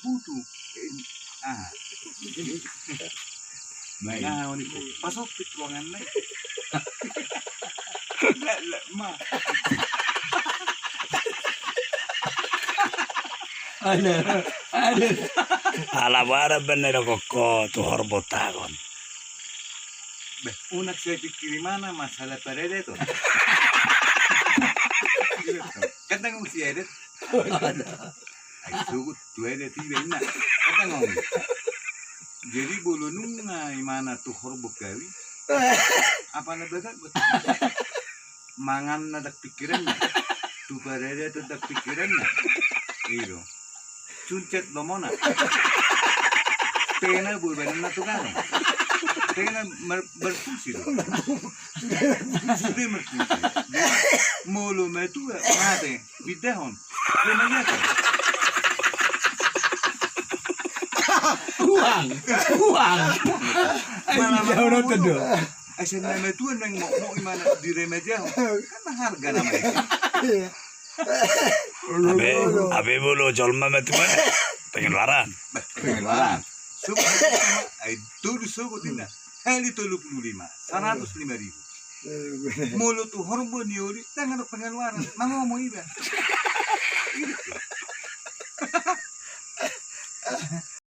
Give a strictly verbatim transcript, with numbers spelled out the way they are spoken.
Utu. Ah. Nah, oni ko. Pasompit ruangan na. Lak, lak, ma. Ada, ada. Ala bara bener koko tu horbo tagon. Beh, unang sai pikiri mana masalah parede to. Kan tanggung si edet. Ai sogot tu edet iba inna. Kan tanggung. Jadi bolo nunga imana tu horbo kawi. Apa na bagak bet. Mangan na dak pikiranna. Tu parede tu dak pikiranna. Ido. Cuncet lomona. Tena boi badan na tukang. Tena mer-, berfungsi do. Sudah berfungsi. Molo matua mate bidahon. Dia manyata. Uang, uang. Mana jauh nonton do. Asa na matua nang mokmok imana di remaja. Kan harga nama itu. Abe, abe bolo jolma matua. Pengeluaran. Pengeluaran. Sogot, ai tolu sogot inna. Kali tolu puluh lima, seratus lima ribu. Molo tu horbo ni oli, nang ada pengeluaran. Mangomo iba.